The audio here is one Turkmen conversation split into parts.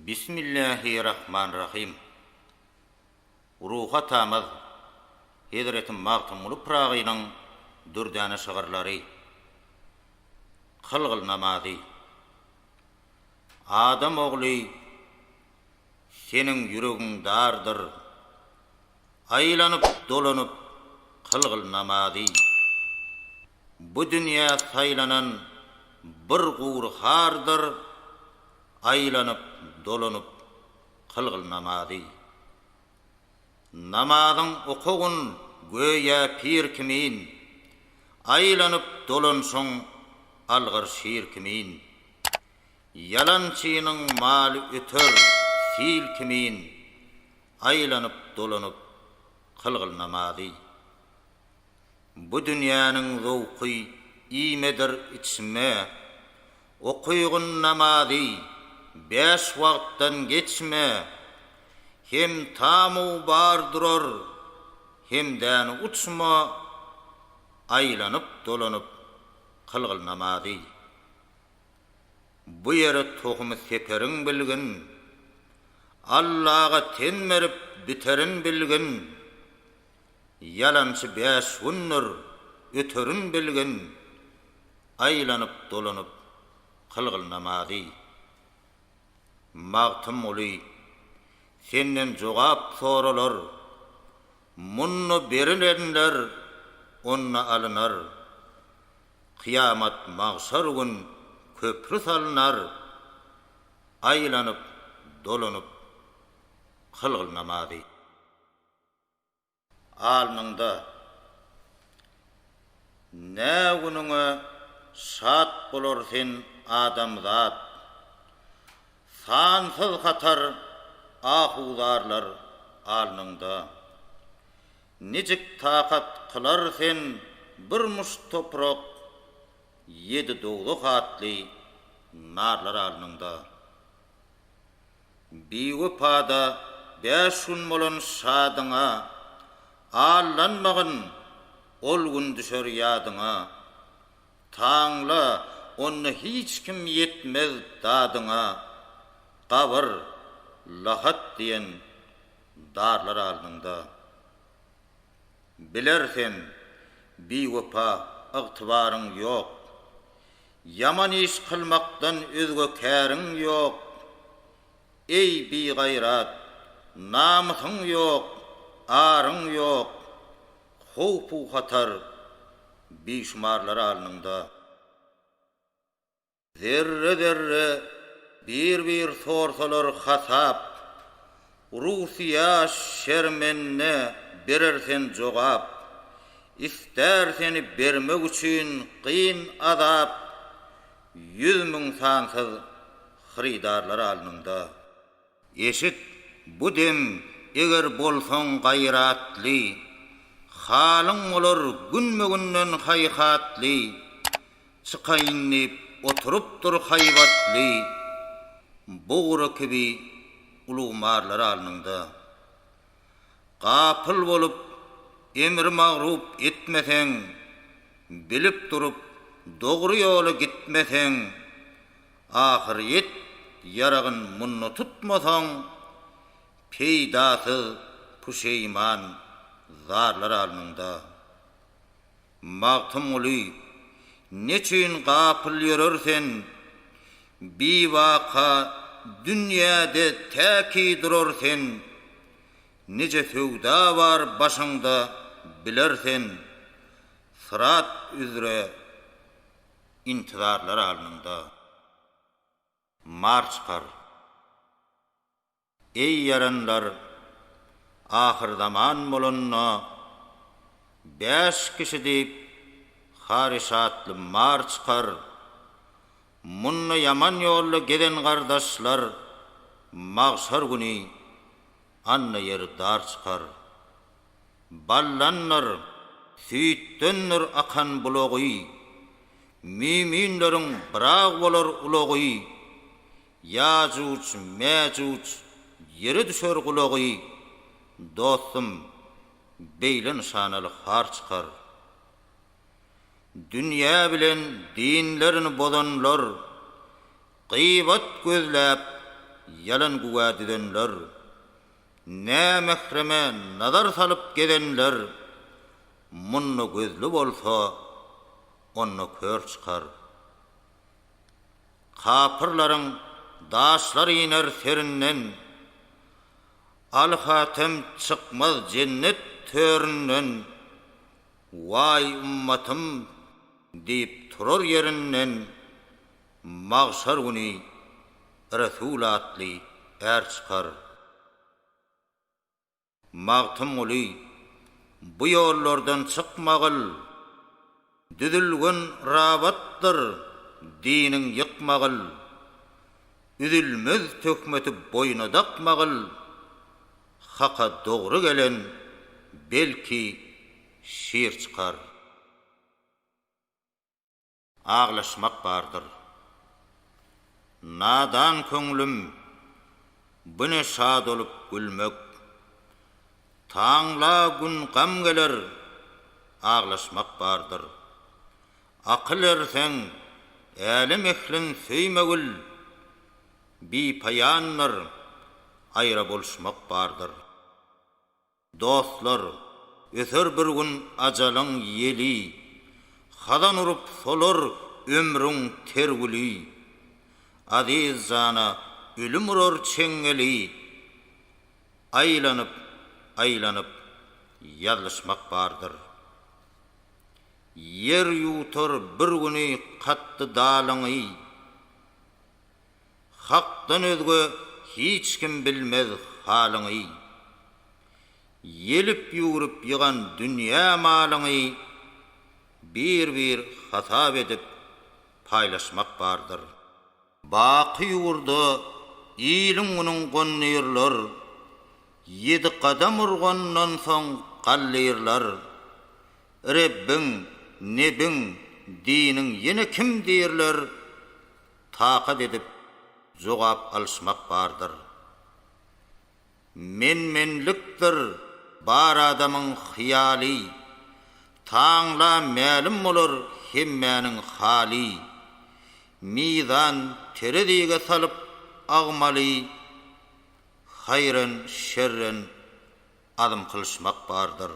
Bismillähi Rahman Rahym. Ruhy atamyz Hezreti Magtymguly Pyragynyň dürdäne şygyrlary. Kylgyl namazy. Adam ogly seniň ýüregiň dardyr. Aýlanyp dolanyp kylgyl namazy. Bu dünýä saýlanan bir gury hardyr, Aýlanyp dolanyp kylgyl namazy. Namazyň okagyn göýä pir kimin, Aýlanyp dolanşyň algyr şir kimin. Ýalançynyň maly öter sil kimin, Aýlanyp-dolanyp kylgyl namazy. Bu dünýäniň zowky iýmedir içme, Okygyn namazy bäş wagtdan geçme, Hem tamu bar durar, hem däni uçma, Aýlanyp-dolanyp kylgyl namazy. Bu ýere tohumy seperiň bilgin, Allaga ten berip biterin bilgin, Ýalançy bäş gündür, öterin bilgin, Aýlanyp-dolanyp kylgyl namazy. Magtymguly, senden jogap soralar, Munda berilenler onda alynar. Kyýamat magşar gün köpri salynar, Aýlanyp, dolanyp kylgyl namazy. Alnyňda nä günüňe şat bolar sen adamzat, Sansyz hatar ahu-zarlar alnyňda. Nijik takat kylar sen bir muşt toprak, Ýedi dowzah atly narlar alnyňda. Biwepada bäş gün bolan şadyňa, Aldanmagyn, ol gün düşer ýadyňa. Taňla, onda hiç kim ýetmez dadyňa, Gabyr, lahat diýen darlar alnyňda. Biler sen, biwepa, ygtybaryň ýok. Ýaman iş kylmakdan özge käriň ýok. Eý, bigaýrat, namysyň ýok, aryň ýok, Howp-u-hatar bişumarlar alnyňda. Zerre-zerre bir-bir sorsalar hasap, Rusyýa şermende berer sen jogap, Istär seni bermek üçin gyn azap, 100 000 sansyz hyrydarlar alnyňda. Eşit, bu dem eger bolsaň gaýratly, Halyň bolar günbe-günden haýhatly, Çykaýyn diýip oturypdyr haýbatly, Bugra kibi ulugmarlar alnyňda. Gapyl bolup, emri magrup etmeseň, Bilip durup, dogry ýola gitmeseň, Ahyrýet ýaragyn munda tutmasaň, Peýdasyz puşeýman zarlar alnyňda. Magtymguly, neçüýn gapyl ýörer sen, Biwaka dünýäde täki durar sen, Nije söwda bar başyňda biler sen, Syrat üzre intizarlar alnyňda. Mar çykar. Eý ýaranlar, ahyrzaman bolanda, bäş kişi diýip, Haryş atly mar çykar. Munda ýaman ýolda gezen gardaşlar, magşar güni anna ýeri dar çykar. Baldandyr, süýtdendir akan bulagy, Müminleriň byrag bolar ulagy, Ýajuj, Mäjuj ýere düşer gulagy, Dostum, beýle nyşanaly har çykar. Dünýä bilen dinlerini bozanlar, Gybat gözläp. ýalan güwä düzenler, Nämähreme nazar salyp gezenler, Munda gözli bolsa, onda kör çykar. Kapyrlaryň daşlar iner serinden, Al-Hatem çykmaz jennet töründen, Waý ummatym diýip turar ýerinden, Magşar güni Resul atly är çykar. Magtymguly, bu ýollardan çykmagyl, Düzülgen rabatdyr diniň ýykmagyl, Üzülmez töhmeti boýna dakmagyl, Haka dogry gelen belki şir çykar. Aglaşmak bardyr. Nadan köňlüm, bu ne şat olup gülmek. Taňla gün gam geler, aglaşmak bardyr. Akyl erseň, älem ehlin söýmegil, Bipaýandyr, aýra boluşmak bardyr. Dostlar, öser bir gün ajalyň ýeli, Hazan urup solar ömrüň ter güli. Aziz jana ölüm urar çeňňeli, Aýlanyp, aýlanyp ýazlyşmak bardyr. Ýer ýuwtar bir güni katdy dalyňy, Hakdan özge hiç kim bilmez halyňy. Ýelip-ýüwrüp ýygan dünýä malyňy Bir-bir hasap edip paýlaşmak bardyr. Baky ýurda iliň-günüň gondyrlar, Ýedi gadam urgandan soň galdyrlar. Rebbiň, Nebiň, diniň ýene kim diýrler, Takat edip jogap alyşmak bardyr. Men-menlikdir bar adamyň hyýaly, Taňla mälim bolar hemmäniň haly. Mizan terezige salyp agmaly, Haýran-şerren azm kylyşmak bardyr.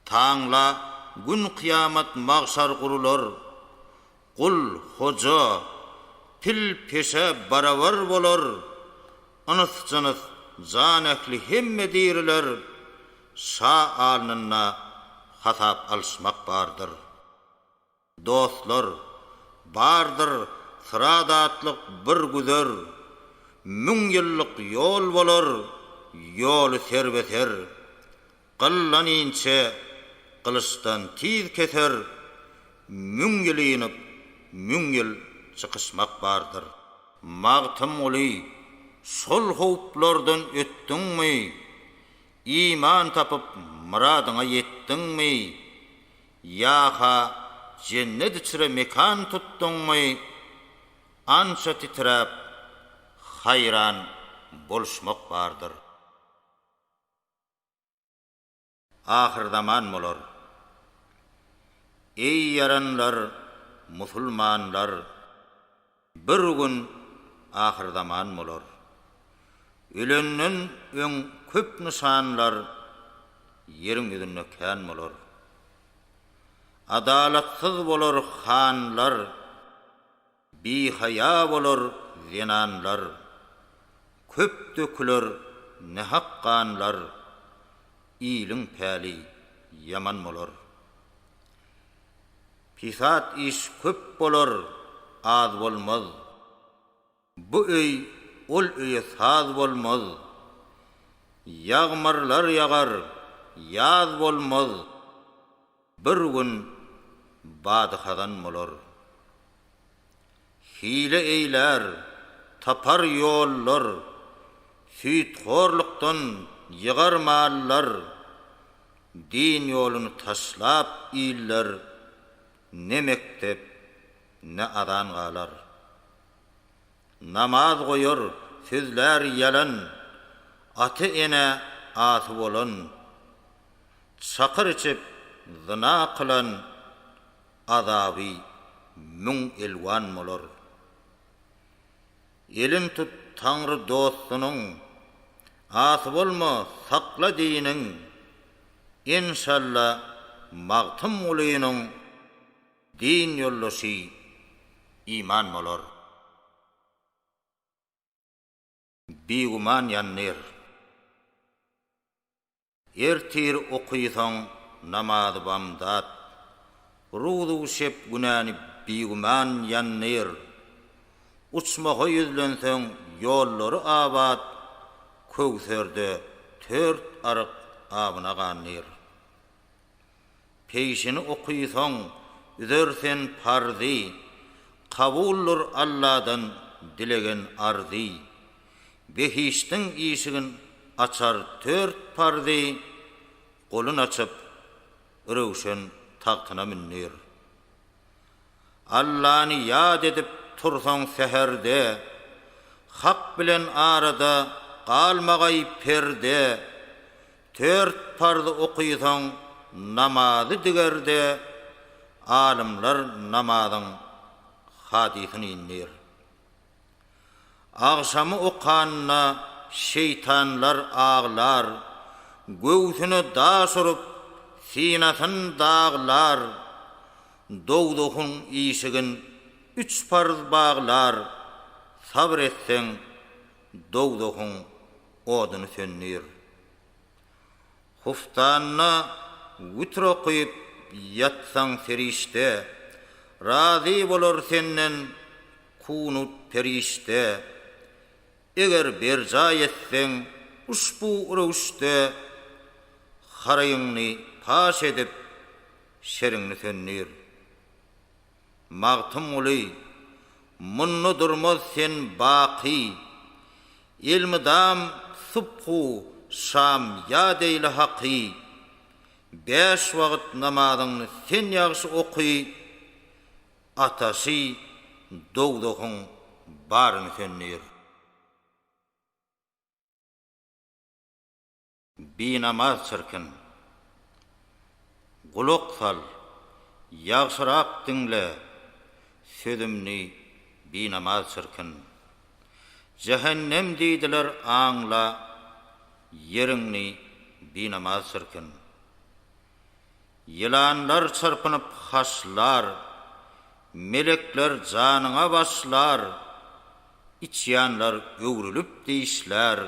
Taňla gün kyýamat magşar gurular, Gul, hoja, pil peşe barabar bolar, Ynys-jynys, jan ähli hemme diriler, Şa alnynda hasap alyşmak bardyr. Dostlar, bardyr Syrat atlyk bir güzer, Müň ýyllyk ýol bolar, ýoly serbe-ser. Gyldan inçe, gylyçdan tiz keser, Müň ýyl inip, müň ýyl çykyşmak bardyr. Magtymguly, şol howplardan ötdüňmi, Iman tapyp, myradyňa ýetdiňmi? Ýa-ha jennet içre mekan tutduňmy, Ança titräp, haýran boluşmak bardyr. Ahyrzaman bolar. Eý ýaranlar, musulmanlar! Bir gün ahyrzaman bolar. Ölenden öň köp nyşanlar ýeriň ýüzünde kän bolar. Adalatsyz bolar hanlar, bihaýa bolar zenanlar, köp döküler nähak ganlar, iliň päli ýaman bolar. Pisat iş köp bolar, az bolmaz. Bu öý ol öýe saz bolmaz. Ýagmyrlar ýagar, ýaz bolmaz. Bir gün bady-hazan bolar. Hile eýlär, tapar ýollar, Süýthorlukdan ýygar mallar. Din ýoluny taşlap iller, Ne mekdep, ne azan galar. Namaz goýar, sözlär ýalan, Ata-enä asy bolan. Çakyr içip, zyna kylan, Azaby müň elwan bolar. Elin tut Taňry dostunyň, Asy bolma, sakla diniň, Enşalla Magtymgulynyň din ýoldaşy iman bolar. Bigüman ýandyr. Ertir okysaň namazy bamdat, Ruzu şep günäni bigüman ýandyr. Uçmaha ýüzlenseň ýollary abat, Köwserde tört aryk abyna gandyr. Peýşini okysaň, üzer sen parzy, Kabuldyr Alladan dilegen arzy. Behişdiň işigin açar tört parzy, Golun açyp, röwşen tagtyna mündir. Allany ýat edip tursaň säherde, Hak bilen arada galmagaý perde, Tört parzy okysaň namazy digerde, Alymlar namazyň hadysyn indir. Agşamy okanda şeýtanlar aglar, Göwsüne daş urup, synasyn daglar, Dowzahyň işigin üç parz baglar, Sabyr etseň, dowzahyň oduny söndür. Huftanda witr okyp ýatsaň serişde, Razy bolar senden kunut perişde. Eger berjaý etseň uşbu röwüşde, Haraýyňny paş edip, şeriňni söndür. Magtymguly, munda durmaz sen baky, Elmydam subhu şam ýat eýle Haky, Bäş wagt namazyňny sen ýagşy oky, Ataşy dowzahyň baryny söndür. Binamaz çirkin. Gulak sal, ýagşyrak diňle, Sözümni binamaz çirkin. Jähennem diýdiler aňla, Ýeriňni binamaz çirkin. Ýylanlar çyrpynyp haşlar, Melekler janyňa başlar, Içýanlar öwrülip dişlär,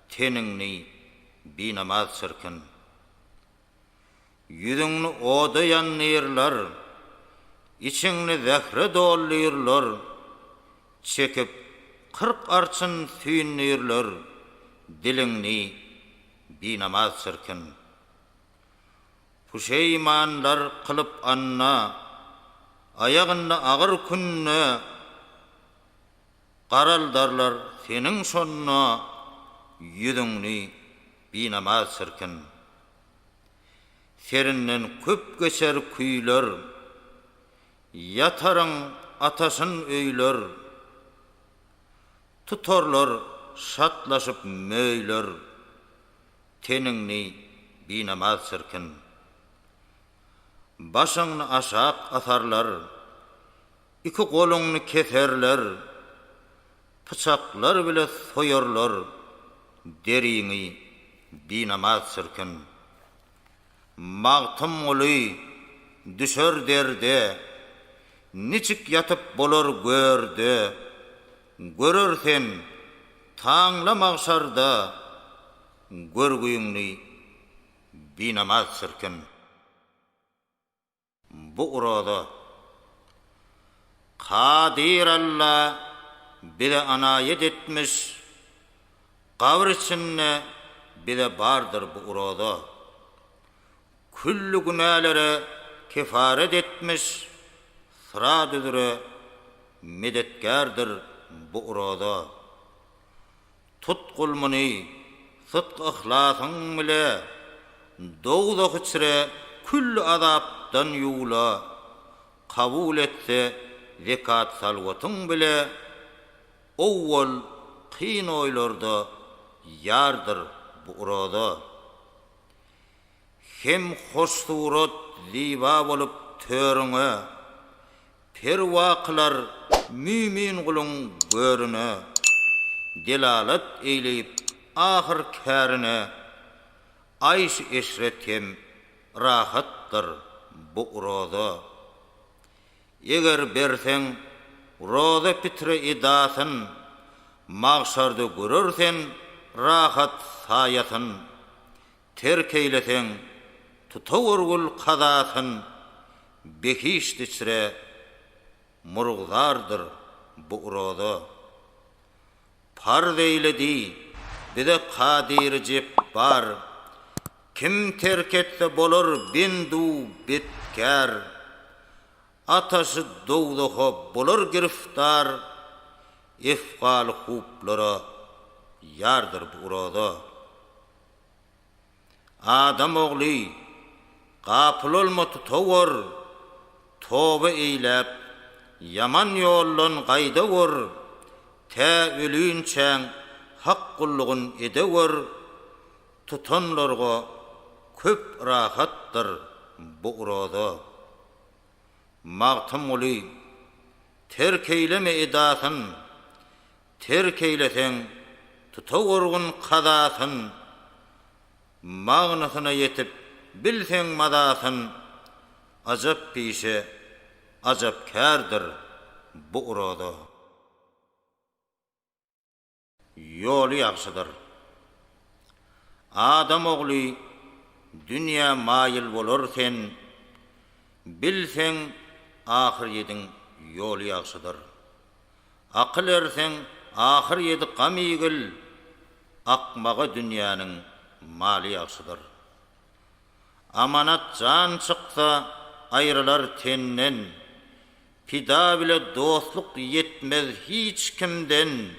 Teniňni binamaz çirkin. Ýüzüňni oda ýandyrlar, Içiňni zähre doldyrlar, Çekip 40 arçyn süýndürler, Diliňni binamaz çirkin. Puşeýmanlar kylyp anna, Aýagynda agyr künde, Garaldarlar seniň şonda Ýüzüňni binamaz çirkin. Serinden köp geçer küýler, Ýataryň ataşyn öýler, Tutarlar şatlaşyp möýler, Teniňni binamaz çirkin. Başyňny aşak asarlar, Iki goluňny keserler, Pyçaklar bile soýarlar Deriňi binamaz çirkin. Magtymguly düşer derde, Niçik ýatyp bolar görde, Görer sen, taňla magşarda, Görgüňni binamaz çirkin. Bu uraza. Kadyr Alla bize anaýet etmiş, Gabyr içinde bize bardyr bu uraza. Külli günälere kefaret etmiş, Syrat üzre medetkärdir bu uraza. Tut gulmuny sydk-yhlasyň bile, Dowzah içre külli azapdan ýuwla, Kabul etse zekat-salwatyň bile, Owwal kyn oýlarda ýardyr bu uraza. Hem hoşsurat ziba bolup törüňe. Perwa kylar mümin guluň görüne, Delalat eýleýip ahyr kärine, Aýş-eşret hem rahatdyr bu roza. Eger berseň roza pitre edasyn, Magşarda görer sen rahat saýasyn. Terk eýleseň, tutawurgul kazasyn, Behişt içre murgzardyr bu roza. Parz eýledi bize Kadyry Jepbar, Kim terk etse bolar bendu betkär, Ataşy dowzaha bolar giriftar, Efgaly huplara ýardyr bu roza. Adam ogly, gapyl olma tutawor, Toba eýläp, ýaman ýoldan gaýdawor, Tä ölinçäň Hak gullugyn edewor, Tutanlarga köp rahatdyr bu roza. Magtymguly, terk eýleme edasyn, Terk eýleseň, tutawurgun kazasyn, Magnysyna ýetip, bilseň mazasyn, Ajap pişe, ajap kärdir bu uraza. Ýoly ýagşydyr. Adam ogly dünýä maýyl bolar sen, Bilseň, ahyrýediň ýoly ýagşydyr. Akyl erseň, ahyr ýedi gam iýgil, Akmaga dünýäniň maly ýagşydyr. Amanat jan çyksa, aýrylar tenden, Pida bile dostluk ýetmez hiç kimden,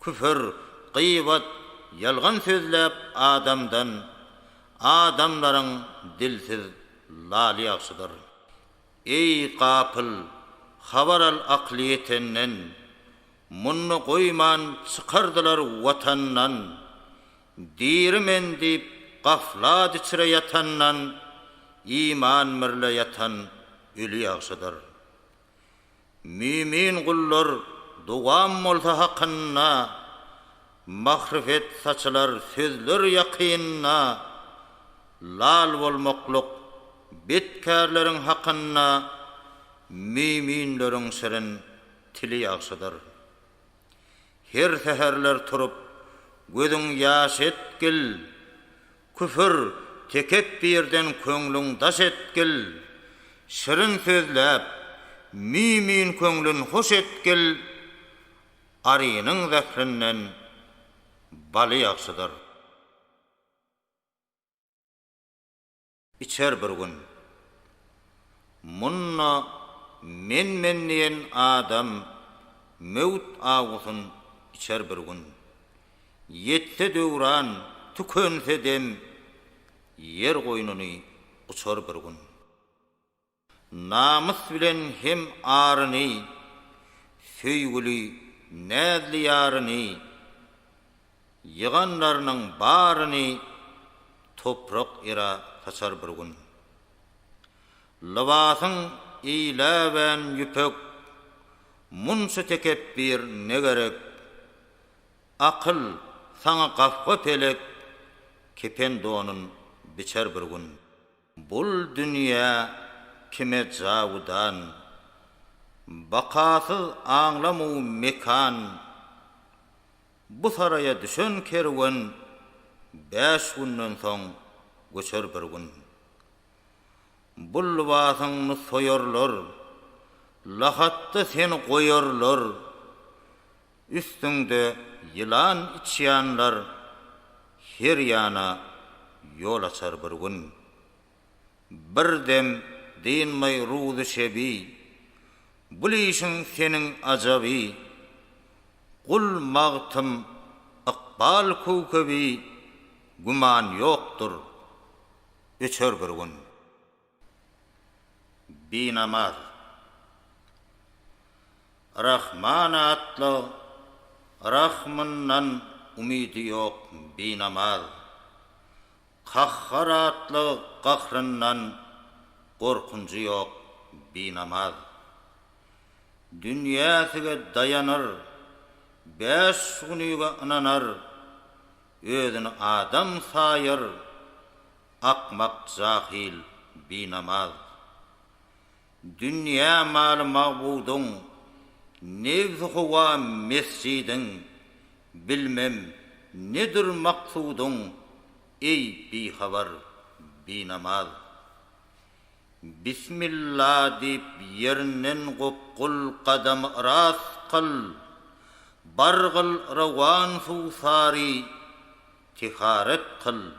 Küfür, gybat, ýalgan sözläp adamdan, Adamlaryň dilsiz laly ýagşydyr. Eý, gapyl, habar al akly ýetenden, Munda goýman çykardylar Watandan, Diri men diýip gaflat içre ýatandan, Iman birle ýatan öli ýagşydyr. Mümin gullar dowam bolsa hakynda, Mahryfet saçylar sözler ýakynda, Lal bolmaklyk betkärleriň hakynda, Müminleriň şirin tili ýagşydyr. Her säherler turup, gözüň ýaş etgil, Küfür, tekepbirden köňlüň daş etgil, Şirin sözläp, mümin köňlün hoş etgil, Arynyň zährinden baly ýagşydyr. Içer bir gün. Munda men-men diýen adam möwt awgusyn içer bir gün. Ýetse döwran, tükense dem, ýer goýnuny guçar bir gün. Namys bilen hem aryny, söýgüli, näzli ýaryny, Ýyganlarynyň baryny toprak era saçar bir gün. Lybasyň eýläbän ýüpek, munça tekepbir ne gerek? Akyl, saňa gafga pelek, kepen donun biçer bir gün. Bul dünýä kime jawudan. Bakasyz aňlamu mekan. Bu saraýa düşen kerwen Bäş günden soň göçer bir gün. Bu lybasyňny soýarlar, Lahatda seni goýarlar. Üstüňde ýylan içýanlar her ýana ýol açar bir gün. Bir dem dynmaý ruzy-şebi, Bul işiň seniň ajaby, Gul magtym, ykbal köwkebi, Güman ýokdur, öçer bir gün. Binamaz. Rahman atly Rahmyndan umydy ýok binamaz. Kahhar atly gahryndan gorkunjy ýok binamaz. Dünýäsige daýanar, Bäş günüge ynanar, Özüni adam saýar, Akmak jahyl binamaz. Dünýä maly magbudyň, Nebsi howa mesjidiň, Bilmem, nedir maksudyň, Eý, bihabar, binamaz. Bismilla diýip ýerinden gopgul gadamy rast kyl, Bargyl rowan suw sary, teharet kyl,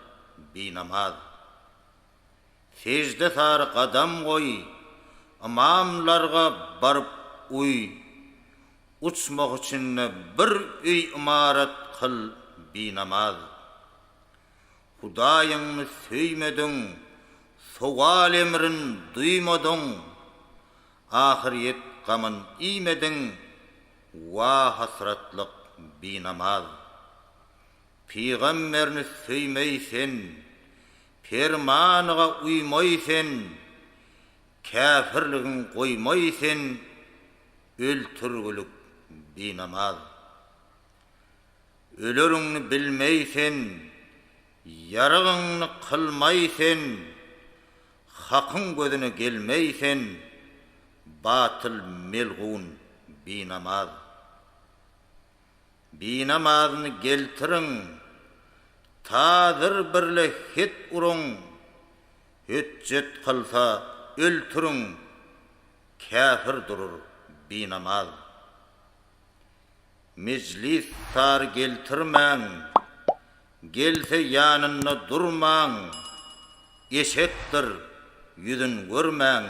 binamaz. Sežde sary gadam goý, ymamlarga baryp uý, Uçmah içinde bir öý ymarat kyl, binamaz. Hudaýyňny söýmediň, sowal emrin duýmadyň, Ahyrýet gamyn iýmediň, wa hasratlyk binamaz. Pygamberini söýmeý sen, Permanyga uýmaý sen, Käfirligiň goýmaý sen, Öltürgilik binamaz. Öleriňni bilmeý sen, Ýaragyňny kylmaý sen, Hakyň gözüne gelmeý sen, Batyl melgun binamaz. Binamazyny geltiriň, Tazyr birle het uruň, Hötjet kylsa öltüriň, Käfir durur binamaz. Mejlis sary geltirmäň, Gelse ýanynda durmaň, Eşekdir, ýüzün görmäň,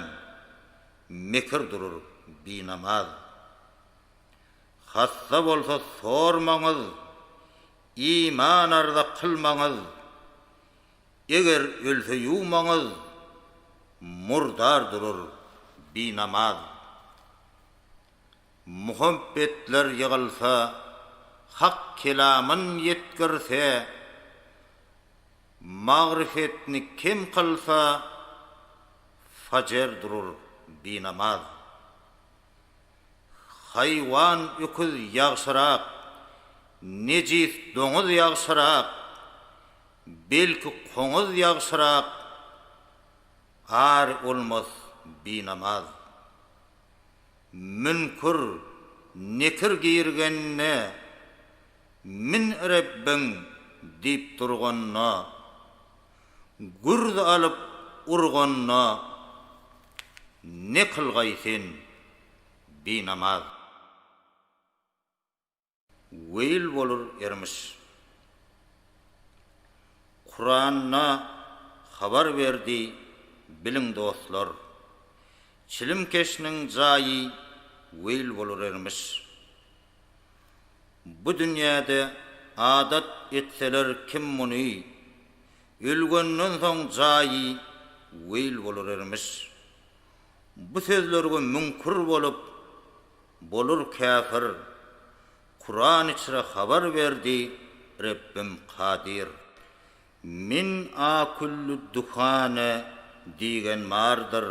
Mekir durur binamaz. Hassa bolsa sormaňyz, Iman arza kylmaňyz, Eger ölse ýuwmaňyz, Murdar durur binamaz. Muhabbetler ýygylsa, Hak kelamyn ýetgirse, Magryfetni kem kylsa, Fajer durur binamaz. Haýwan öküz ýagşyrak, nejis doňuz ýagşyrak, belki koňuz ýagşyrak, ary olmaz binamaz. Müňkür, nekir girgende, Min Rebbiň diýip durganda, Gürz alyp urganda, ne kylgaý sen, binamaz? Weýl bolur ermiş. Kuranda habar berdi, biliň dostlar. Çilimkeşniň jaýy weýl bolur ermiş. Bu dünýäde adat etseler kim muny, Ölgenden soň jaýy weýl bolur ermiş. Bu sözlerge müňkür bolup, Bolur käfir. Kuran içre habar berdi Rebbim Kadyr. Min akülli duhane diýgen bardyr.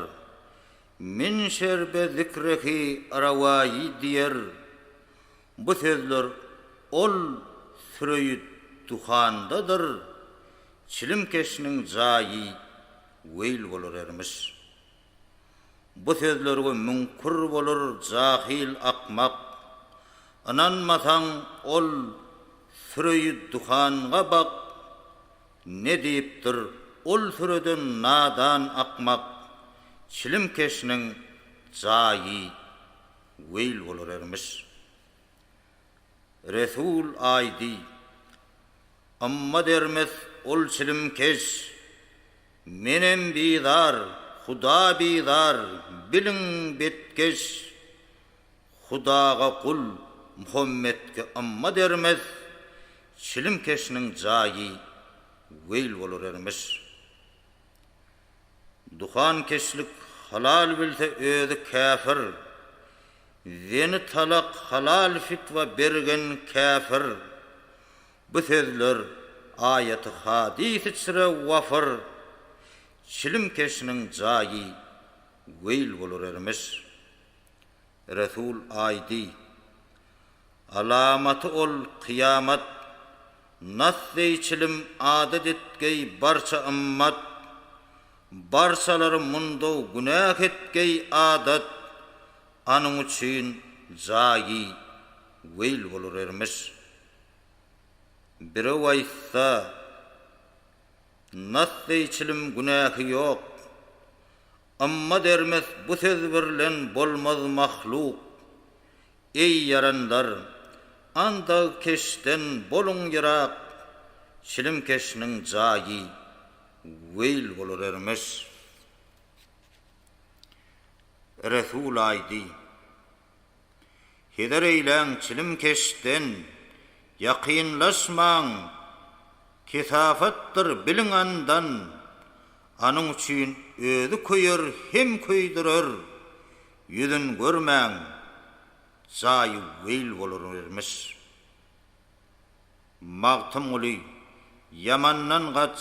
Min şerbe zikrehi rawaýy diýer. Bu sözler ol süreýi duhandadyr, çilimkeşniň jaýy weýl bolar ermiş. Bu sözlerge müňkür bolar jahyl akmak, Ynanmasaň ol süreýi duhanga bak, Ne diýipdir ol sürede nadan akmak, Çilimkeşniň jaýy weýl bolar ermiş. Resul aýdy, Ymma dermes ol çilimkeş, Menem bizar, Huda bizar, biliň betkeş, Hudaga gul, Muhammetge ymma dermes, Çilimkeşniň jaýy weýl bolar ermiş. Duhankeşlik halal bilse özi käfir, Zeni talak halal fitwa bergen käfir, Bu sözler aýaty hadys içre wafyr, Çilimkeşniň jaýy weýl bolar ermiş. Resul aýdy, Alamaty ol kyýamat, Nas deý çilim adat etgeý barça ymmat, Barçalary mundaw günäh etgeý adat, Anyň üçin jaýy weýl bolar ermiş. Birew aýtsa, Nas deý çilim günähi ýok, Ymma dermes bu söz birlen bolmaz mahluk. Eý ýaranlar, andag keşden boluň yrak, Çilimkeşniň jaýy weýl bolar ermiş. Resul aýdy, Heder eýläň çilimkeşden, Ýakynlaşmaň, kesafatdyr biliň andan, Anyň üçin özi köýer hem köýdürer, Ýüzün görmäň, jaýy weýl bolar ermiş. Magtymguly, ýamandan gaç,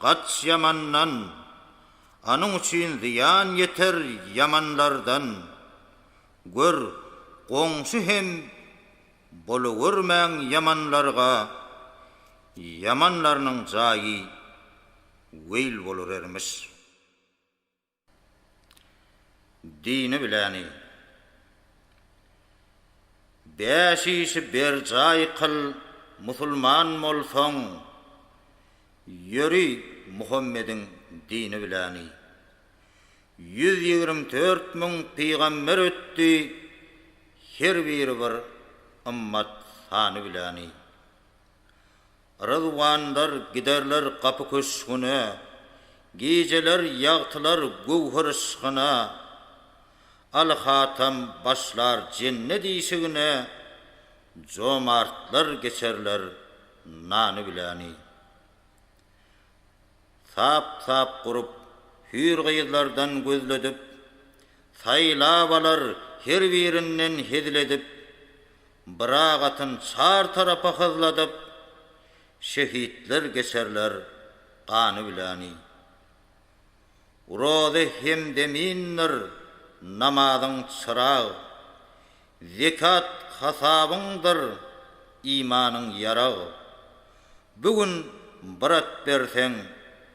gaç ýamandan, Anyň üçin zyýan ýeter ýamanlardan. Gör, goňşy hem bolagörmäň ýamanlarga, Ýamanlarnyň jaýy weýl bolar ermiş. Dini biläni. Bäş işi berjaý kyl, musulman bolsaň, Ýöri Muhammediň dini biläni. 124 müň pygamber ötdi, Her biri bir ymmat sany biläni. Ryzwanlar giderler gapy köşgüne, Gijeler ýagtylar göwher yşgyna. Aly Hatam başlar jennet işigine, Jomartlar geçerler nany biläni. Sap-sap gurup, hüýr gyzlardan gözledip, Saýlap alar her birinden hezil edip, Byrag atyn çar tarapa hyzladyp, Şehitler geçerler gany biläni. Roza hemdemindir, namazyň çyrag, Zekat hasabyňdyr, imanyň ýarag. Bu gün bir at berseň,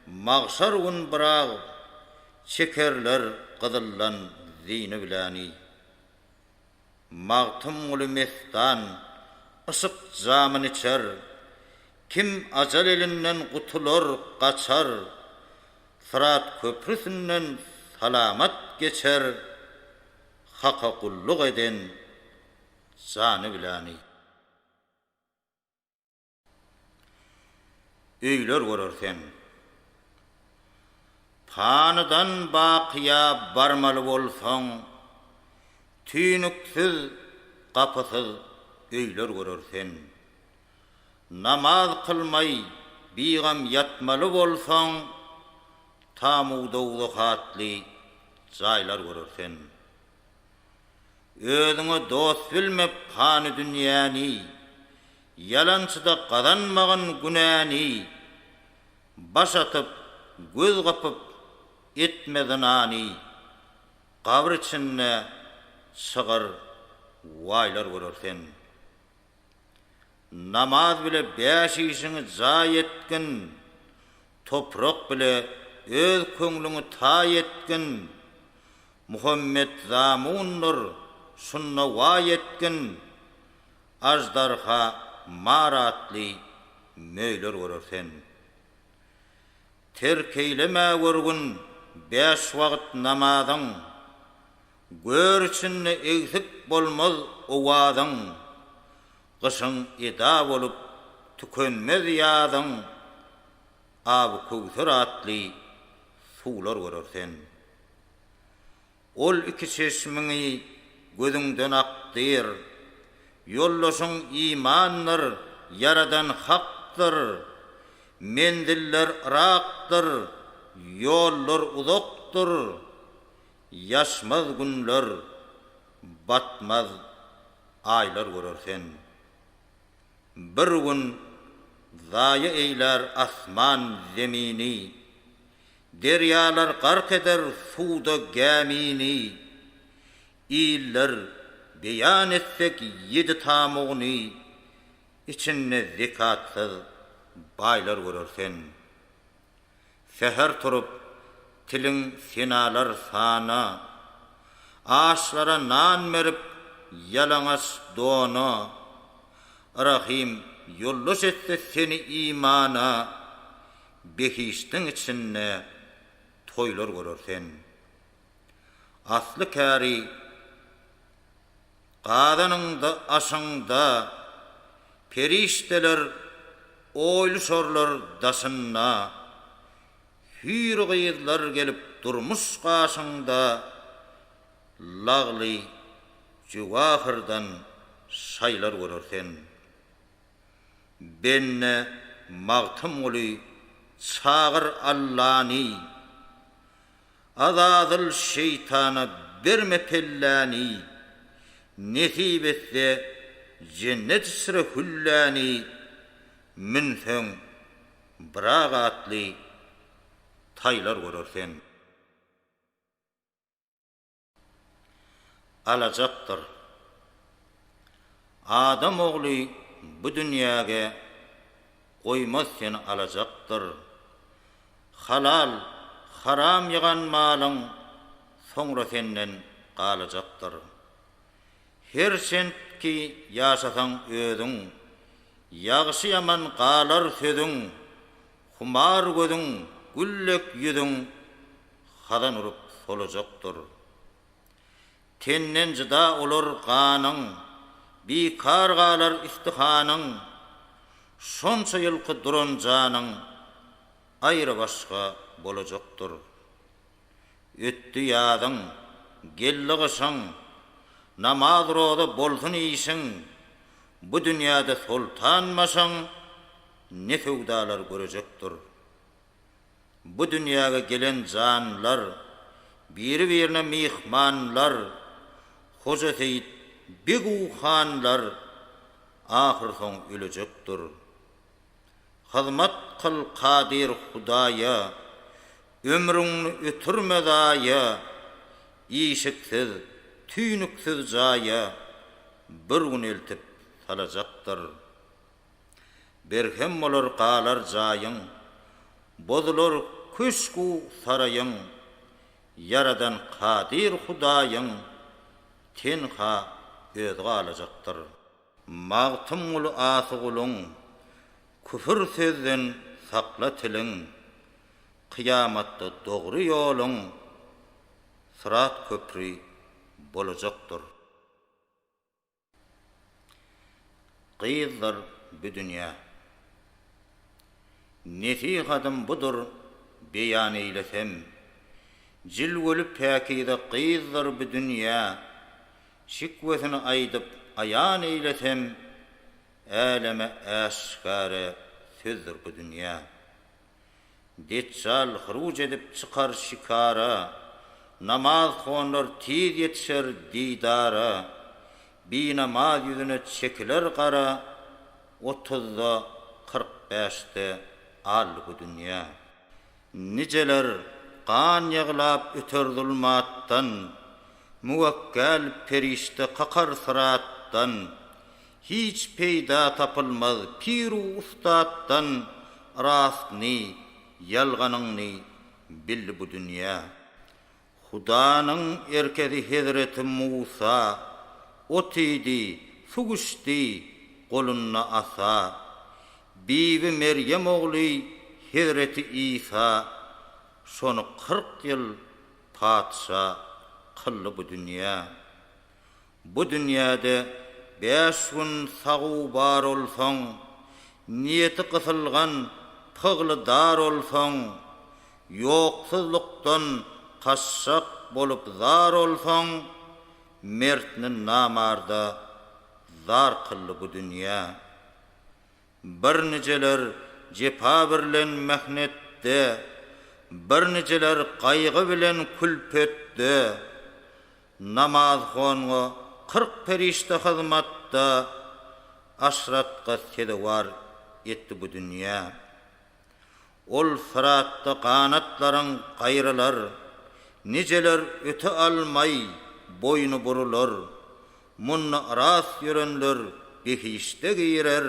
magşar gün byrag, Çekerler gyzyldan zini biläni. Magtymguly mestan, yşyk jamyn içer, Kim ajal elinden gutular, gaçar, Syrat köprüsinden salamat geçer, Haka gulluk eden jany biläni. Öýler görer sen. Panydan bakyýa barmaly bolsaň, Tüýnüksiz, gapysyz öýler görer sen. Namaz kylmaý, bigam ýatmaly bolsaň, Tamu-dowzah atly jaýlar görer sen. Özüňe dost bilme pany dünýäni, Ýalançyda gazanmagyn günäni, Baş atyp, göz gypyp, etme zynany, Gabyr içinde çygyr waýlar görer sen. Namaz bile bäş işiňi jaý etgin, Toprak bile öz köňlüňi taý etgin, Muhammet zamundyr, şunda waý etgin, Aždarha mar atly möýler görer sen. Terk eýleme görgün bäş wagt namazyň, Gör içinde egsik bolmaz owazyň, Gyşyň eda bolup tükenmez ýazyň, Aby-Köwser atly suwlar görer sen. Ol iki çeşmiňi gözüňden akdyr. Ýoldaşyň imandyr, Ýaradan Hakdyr. Menziller yrakdyr, ýollar uzakdyr. Ýaşmaz günler, batmaz aýlar görer sen. Bir gün zaýa eýlär asman zemini, Derýalar gark eder suwda gämini. Iller, beýan etsek ýedi tamugyny, Içinde zekatsyz baýlar görer sen. Säher turup, tiliň senalar sana, Açlara nan berip, ýalaňaç dona, Rahym ýoldaş etse seni imana, Behişdiň içinde toýlar görer sen. Asly käri gazanyňda aşyňda, Perişdeler oýluşarlar daşynda, Hüýr gyzlar gelip durmuş gaşyňda, Lagly jöwahyrdan şaýlar görer sen. Bende Magtymguly çagyr Allany, Azazyl şeýtana berme pelläni, Nesip etse jennet içre hülläni, Münseň Byrak atly taýlar görer sen. Alajakdyr. Adam ogly bu dünýäge goýmaz seni alajakdyr. Halal, haram ýygan malyň soňra senden galajakdyr. Her çent ki ýaşasaň özüň, ýagşy-ýaman galar sözüň, humar gözüň, gül dek ýüzüň hazan urup solajakdyr. Tenden jyda olar ganyň, bikar galar istihanyň, şonça ýylky duran janyň aýrybaşga bolajakdyr. Ötdi ýazyň, geldi gyşyň, namaz-roza bolsun işiň, bu dünýäde soltan başyň ne söwdalar görejekdir. Bu dünýäge gelen janlar, Biri-birine myhmanlar, Hoja Seýit beg-u hanlar Ahyrsoň ölejekdir. Hyzmat kyl Kadyr Hudaýa, Ömrüňni ötürme zaýa, Işiksiz, tüýnüksiz jaýa Bir gün eltip salajakdyr. Berhem bolar galar jaýyň, Bozular köşk-u saraýyň, Ýaradan Kadyr Hudaýyň Tenha özi galajakdyr. Magtymguly asy guluň, Küfür sözden sakla tiliň, Kyýamatda dogry ýoluň Syrat köpri bolajakdyr. Gyzdyr bu dünýä. Nesihatym budur, beýan eýlesem. Jilweli päkize gyzdyr bu dünýä. Şikwesini aýdyp, aýan eýlesem, Äleme äşgäre sözdür bu dünýä. Deçjal hyruç edip çykar şikara, Namazhonlar tiz ýetişer didara, Binamaz ýüzüne çekiler gara, Otuzda, 45 de aldy bu dünýä. Nijeler gan ýyglap öter zulmatdan, Müwekgel perişde kakar syratdan, Hiç peýda tapylmaz pir-u ussatdan, Rastny, ýalganyňny bildi bu dünýä. Hudanyň erkesi hezreti Musa, Ot iýdi, suw içdi, golunda asa. Bibi Merýem ogly hezreti Isa, Şony 40 ýyl patyşa kyldy bu dünýä. Bu dünýäde bäş gün sag-u bar olsaň, Niýeti gysylgan, pygly dar olsaň, Ýoksuzlykdan kaşşak bolup zar olsaň, Mertni namarda zar kyldy bu dünýä. Birnijeler jepa birlen mähnetde, Birnijeler gaýgy bilen külpetde, Namazhonga 40 perişde hyzmatda, Aşratga sezewar etdi bu dünýä. Ol syratda ganatlaryň gaýrylar, Nijeler öte almaý. boýny burular, Munda ras ýörenler behişde girer,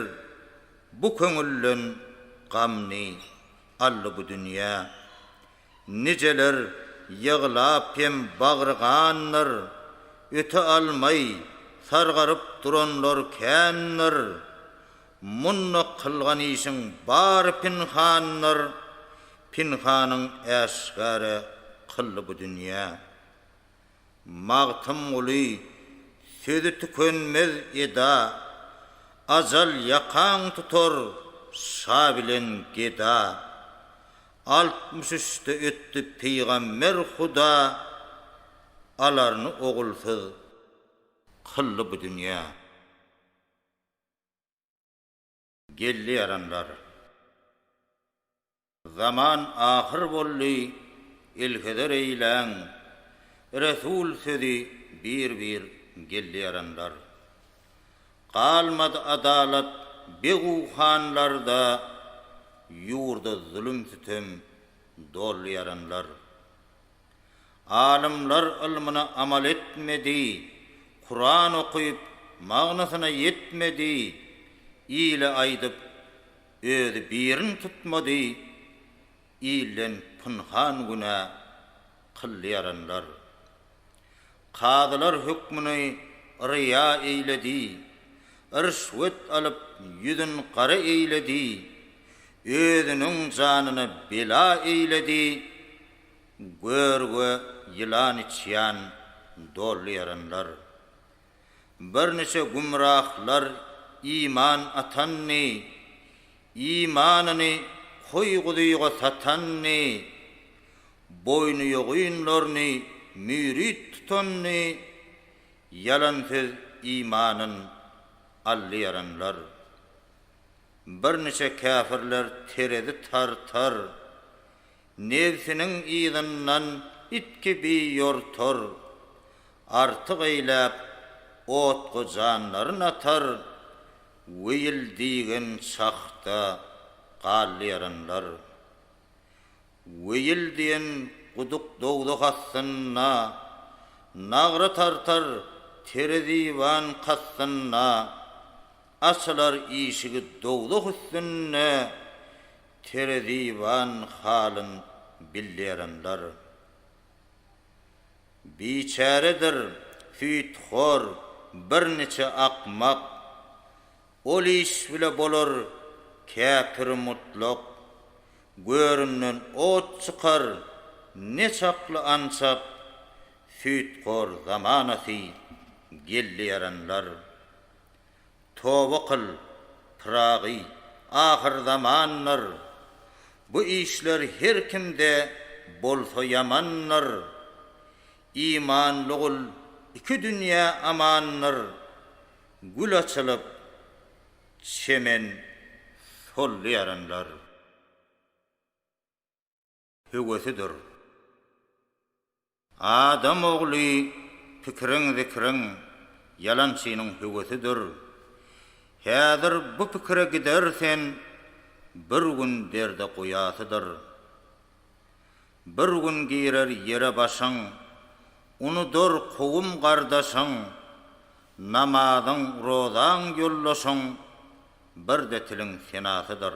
Bu köňülden gamny aldy bu dünýä. Nijeler ýyglap hem bagry gandyr, Öte almaý sargaryp duranlar kändir. Munda kylgan işiň bary pinhandyr, Pinhanyň äşgäre kyldy bu dünýä. Magtymguly, sözi tükenmez eda, Ajal ýakaň tutar şa bilen geda. 63-de ötdi pygamber Huda, Alaryny ogulsyz kyldy bu dünýä. Geldi ýaranlar. Zaman ahyr boldy, elheder eýläň, Resul sözi bir-bir geldi ýaranlar. Galmady adalat beg-u hanlarda, Ýurda zulum-sütem doldy ýaranlar. Alymlar ylmyna amal etmedi, Kuran okyp, magnysyna ýetmedi, Ile aýdyp, özi birin tutmady, Ilden pynhan günä kyldy ýaranlar. Kazylar hökmüni ryýa eýledi, Rüşwet alyp, ýüzün gara eýledi, Özüniň janyna bela eýledi, Görge ýylan içýan doldy ýaranlar. Birniçe gümrahlar iman atandy, Imanyny koý-guzyga satandy, Boýny ýogynlaryny mürit tutandy, Ýalan söz imanyn aldy ýaranlar. Birniçe käfirler terezi tartar, Nebsiniň yzyndan it kibi ýortar, Artyk eýläp, otga janlaryn atar, Weýil diýgen şahda galdy ýaranlar. Weýil diýen guduk dowzah astynda, Nagra tartar tereziban kastynda, Açylar işigi dowzah üstünde, Tereziban halyn bilýärenler. Biçäredir süýthor birniçe akmak, Ol iş bile bolar käpiri mutlak, Göründen ot çykar ne çakly ançak, Süýthor zamanasy geldi ýaranlar. Toba kyl, Pyragy, ahyrzamandyr. Bu işler her kimde bolsa ýamandyr. Imanly gul iki dünýä amandyr. Gül açylyp, çemen soldy ýaranlar. Höwesidir. Adam ogly pikiriň-zikriň ýalançynyň höwesidir. Häzir bu pikire gider sen, bir gün derde goýasydyr. Bir gün girer ýere başyň, unudar kowum-gardaşyň, namazyň, rozaň ýoldaşyň, Bir-de tiliň senasydyr.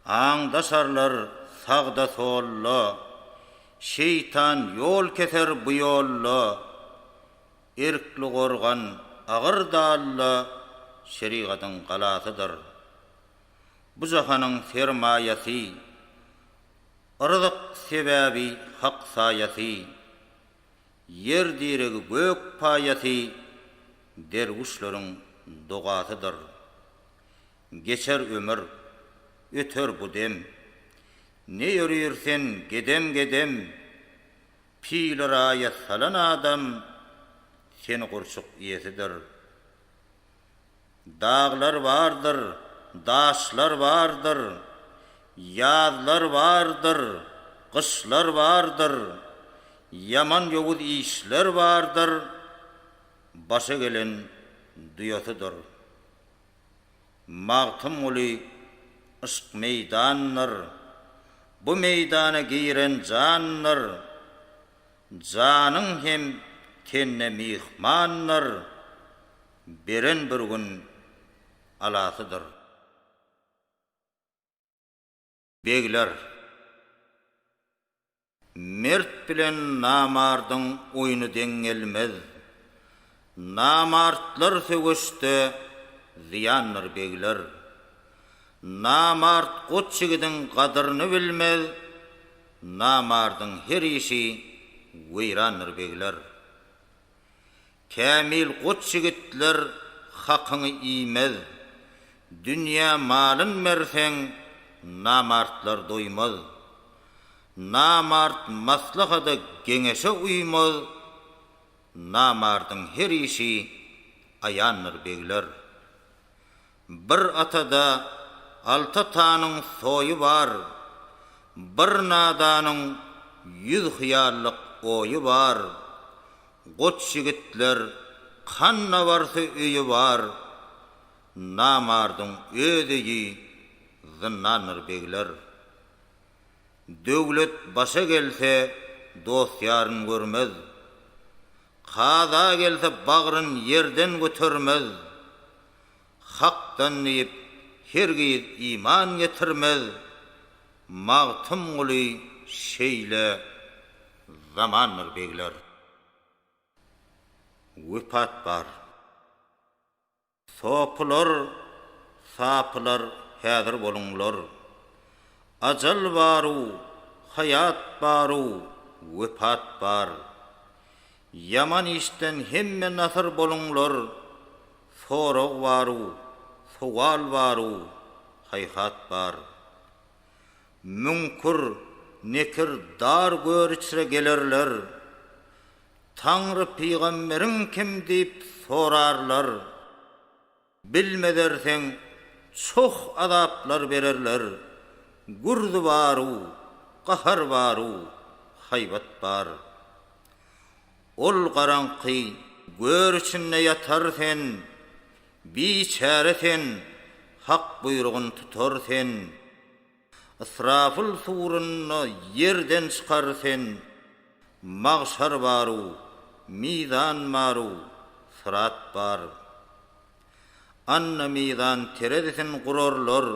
Aňdaşarlar sagda-solda, Şeýtan ýol keser bu ýolda, Erkli gorgan agyr dalla Şerigatyň galasydyr. Bu jahanyň sermaýasy, Ryzyk sebäbi Hak saýasy, Ýer diregi gök paýasy Derwüşleriň dogasydyr. Geçer ömür, öter bu dem. Ne ýörir sen gedem-gedem, Pili raýa salan adam Seni gurçuk iýesidir. Daglar bardyr, daşlar bardyr, Ýazlar bardyr, gyşlar bardyr, Ýaman ýowuz işler bardyr, Başa gelen duýasydyr. Magtymguly yşk meýdandyr, Bu meýdana giren jandyr. Janyň hem. tende myhmandyr, beren bir gün alasydyr. Begler. Mert bilen namardyň oýny deň gelmez. Namartlar söweşde zyýandyr begler. Namart goç ýigidiň gadyryny bilmez, Namardyň her işi weýrandyr begler. Kämil goç ýigitler hakyňy iýmez, Dünýä malyn berseň, namartlar doýmaz. Namart maslahada geňeşe uýmaz, Namardyň her işi aýandyr begler. Bir atada alty atanyň soýy bar, Bir nadanyň ýüz hyýallyk oýy bar. Goç ýigitler kanda barsa öýi bar, Namardyň öz öýi zyndandyr begler. Döwlet başa gelse dost-ýaryn görmez, Kaza gelse bagryn ýerden götermez, Hakdan diýip hergiz iman getirmez, Magtymguly şeýle zamandyr begler. Wepat bar. Sopylar, sapylar häzir boluňlar. Ajal bar-u, haýat bar-u, wepat bar. Ýaman işden hemme nasyr boluňlar, Sorag bar-u, sowal bar-u, haýhat bar. Müňkür, nekir dar gör içre gelerler. Taňry pygamberiň kim diýip sorarlar. Bilmezerseň çoh azaplar bererler. Gürzi bar-u, gahar bar-u, haýbat bar. Ol garaňky gör içinde ýatar sen, Biçäre sen, Hak buýrugyn tutar sen. Ysrafyl surunda ýerden çykar sen, Magşar bar-u, mizan bar-u, syrat bar. Anna mizan terezisin gurarlar,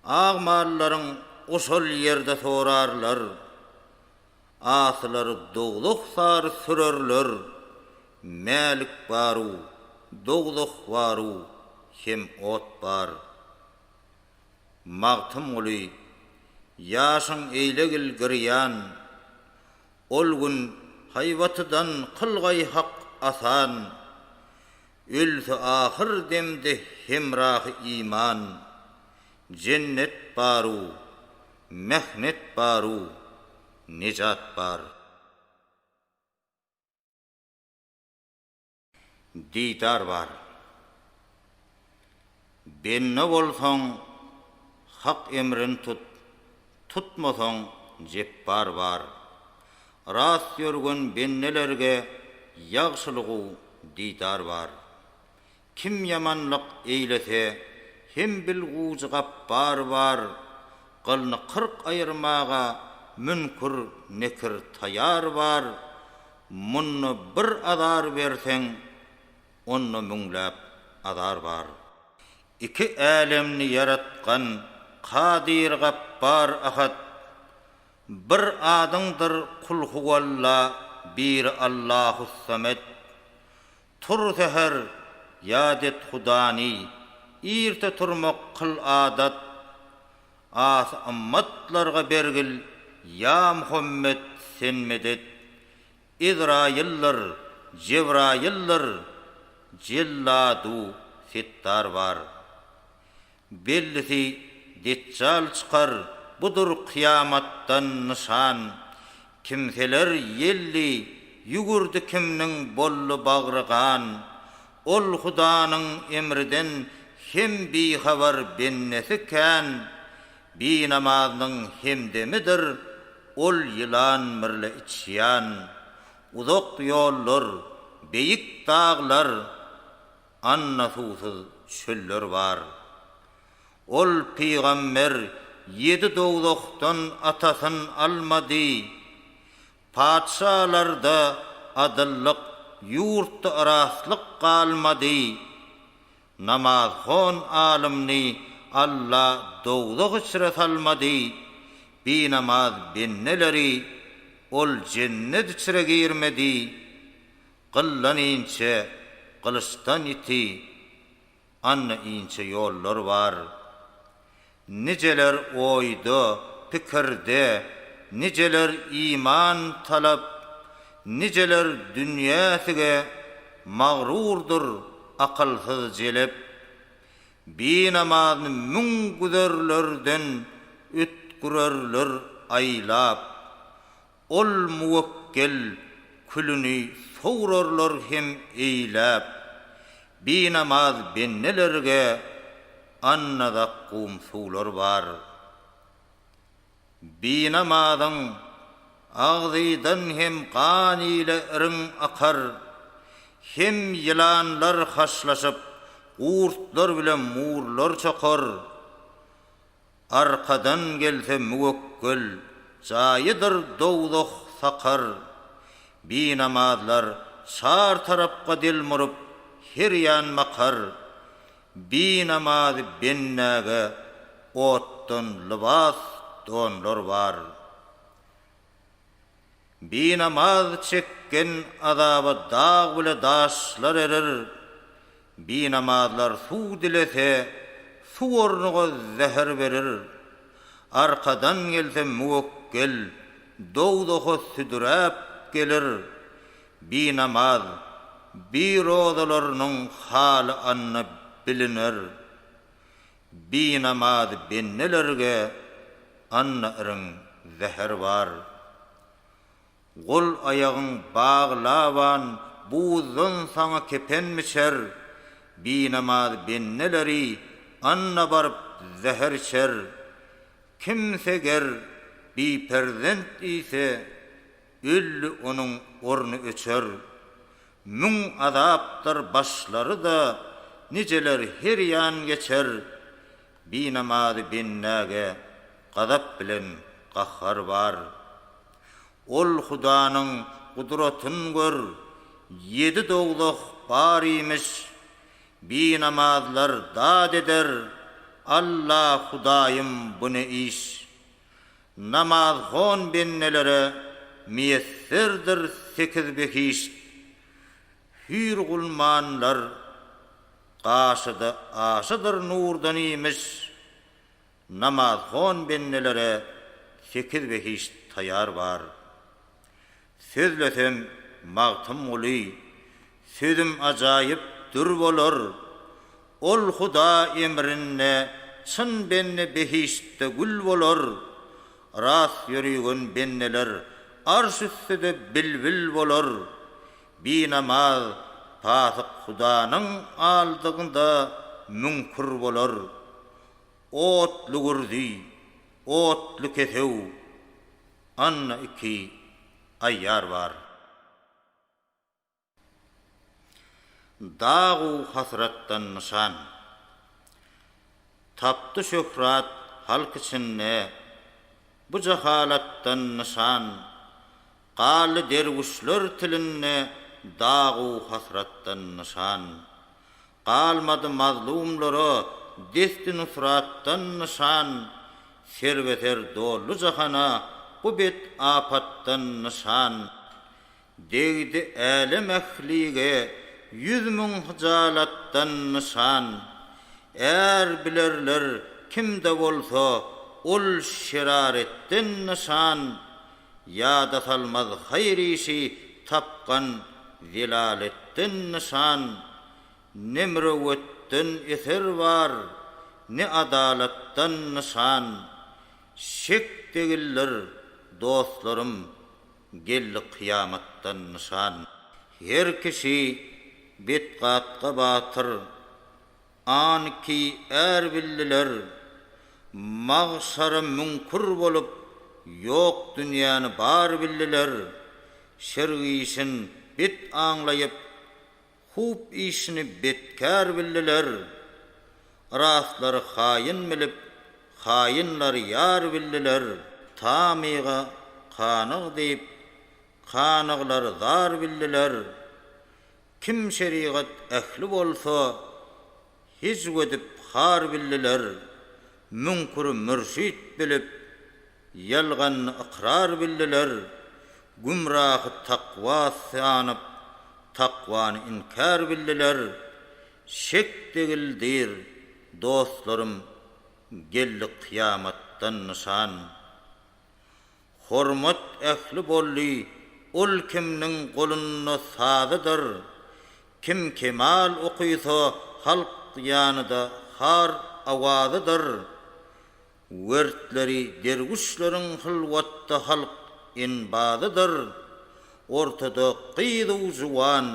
Agmallaryň oşol ýerde sorarlar. Asylary dowzah sary sürerler, Mälik bar-u, dowzah bar-u, hem ot bar. Magtymguly, ýaşyň eýlegil girýan, Ol gün haýbatydan kylgaý hak asan, Ölse ahyr demde hemrahy iman, Jennet bar-u, mähnet bar-u, nejat bar. Didar bar. Bende bolsaň, Hak emrin tut, tutmasaň, Jepbar bar. Rast ýörgen bendelerge ýagşylygu didar bar. Kim ýamanlyk eýlese, hem bilgujy gapbar bar, Gylyny 40 aýyrmaga müňkür, nekir taýar bar, Munda bir azar berseň, onda müňläp azar bar. Iki älemni ýaratgan Kadyr Gapbar Ahad, Bir adyňdyr Kulhuwalla biri Allahussamed. Tur säher, ýat et Hudany, irte turmak kyl adat. Asy ymmatlarga bergil, ýa Muhammet, sen medet. Ezraýyldyr, Jebraýyldyr, Jelladu Setdar bar. Bellisi, Deçjal çykar, budur kyýamatdan nyşan. Kimseler ýelli, ýügürdi kimniň boldy bagry gan. Ol Hudanyň emriden hem bihabar bendesi kän. Binamaznyň hemdemidir ol ýylan birle içýan. Uzak ýollar, beýik daglar, Anna suwsuz çöller bar. Ol pygamber ýedi dowzahdan atasyn almady. Patyşalarda. adyllyk, ýurtda rastlyk galmady. Namazhon alymny Alla dowzah içre salmady, binamaz bendeleri Ol jennet içre girmedi. Gyldan inçe, gylyçdan ýiti. Anna inçe ýollar bar. Nijeler oýda, pikirde, nijeler iman talap, nijeler dünýäsige magrurdyr akylsyz jelep. Binamazyny müň güzerlerden ötgürerler aýlap. Ol muwekgel külüni sowrarlar hem eýläp, Binamaz bendelerge anna zakgum suwlar bar. Binamazyň agzydan hem gan ile iriň akar, Hem ýylanlar haşlaşyp, gurtlar bile murlar çokar. Arkadan gelse müwekgel, jaýydyr dowzah sakar. Binamazlar çar tarapga delmuryp, her ýan bakar. Binamaz bendäge otdan lybas donlar bar. Binamaz çekgen azaba dag bile daşlar erir, Binamazlar suw dilese, suw ornuga zäher berir. Arkadan gelse müwekgel, dowzaha südüräp gelir. Binamaz, birozalarynyň haly anna biliner. Binamaz bendelerge anna iriň zäher bar. Gol-aýagyň baglaban buzdan saňa kepen biçer, Binamaz bendeleri anna baryp zäher içer. Kimse ger biperzent iýse, öldi onuň orny öçer. Müň azapdyr başlary-da nijeler her ýan geçer, Binamazy bendäge gazap bilen gahar bar. Ol Hudanyň gudratyn gör, ýedi dowzah bar imiş, Binamazlar dat eder, Alla Hudaýym bu ne iş? Namazhon bendelere miýesserdir sekiz behişt, Hüýr gulmanlar gaşyda aşydyr nurdan imiş, Namazhon bendelere sekiz behişt taýar bar. Sözlesem Magtymguly, sözüm ajaýyp dür bolar, Ol Huda emrinde çyn bende behiştde gül bolar, Rast ýörügen bendeler arş üstüde bilbil bolar, Binamaz pasyk Hudanyň aldynda müňkür bolar. Otly gürzi, otly kesew, Anna iki aýýar bar. Dag-u hasratdan nyşan. Tapdy şöhrat halk içinde, Bu jahalatdan nyşan. Galdy derwüşler tilinde Dag-u hasratdan nyşan. Galmady mazlumlara desti-nusratdan nyşan, Serbe-ser doldy jahana bu bet apatdan nyşan. Degdi älem ählige 100.000 hyjalatdan nyşan. Är bilerler kim-de bolsa ol şeraretden nyşan, Ýada salmaz haýyr işi tapgan zelaletden nyşan, Ne mürewwetden eser bar, ne adalatdan nyşan, Şek degildir, dostlarym, geldi kyýamatdan nyşan. Her kişi betgatga batyr, An ki är bildiler, Magşara müňkür bolup, ýok dünýäni bar bildiler, Şerg işin bet aňlaýyp, hup işini betkär bildiler, Rastlary haýyn bilip, haýynlary ýar bildiler, Tamyga kanyg diýip, Kanyglary zar bildiler. Kim şerigat ähli bolsa, hijw edip har bildiler. Müňküri mürşit bilip, ýalganny ykrar bildiler. Gümrahy takwa sanyp, takwany inkär bildiler. Şek degildir, dostlarym, geldi kyýamatdan nyşan. Hormat ähli boldy, ol kimniň golunda sazydyr, Kim kemal okysa, halk ýanyda har awazydyr. Wertleri derwüşleriň hylwatda halk enbazydyr. Ortada gyz-u juwan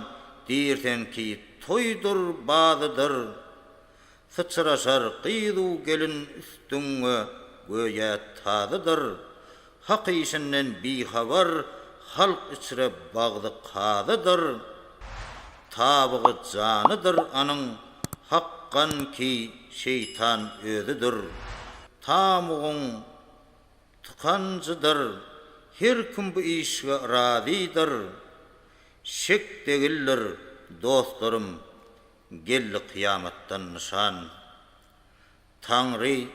diýrsen ki toýdur, bazydyr. Syçraşar gyz-u gelin üstüňe göýä tazydyr, Hak işinden bihabar halk içre bagzy kazydyr, Tabygy janydyr anyň hakgan ki şeýtan özüdir, Tamugyň tykanjydyr, her kim bu işge razydyr, Şek degildir, dostlarym, Geldi kyýamatdan nyşan. Taňry,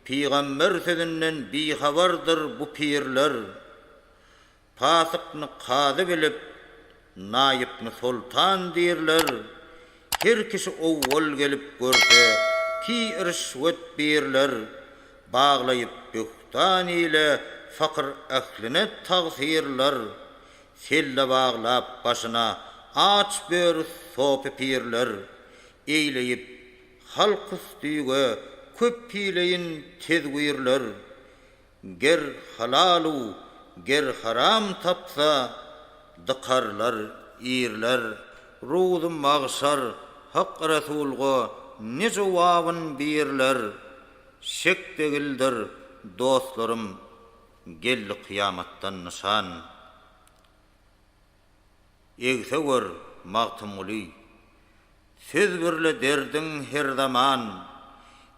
pygamber sözünden bihabardyr bu pirler. Pasykny kazy bilip, naýypny soltan diýrler. Her kişi owwal gelip görse, ki rişwet biýrler. Baglaýyp böhtan ile fakyr ähline tagsyrlar. Selle baglap başyna aç böri sopy pirler, Eýleýip halk üstüge köp hileýin tezwirler, Ger halal-u, ger haram tapsa, dykarlar, iýrler. Ruzy magşar Hak Resulga ne jowabyn biýrler, Şek degildir, dostlarym, Geldi kyýamatdan nyşan. Egse gör, Magtymguly, Söz birle derdiň her zaman,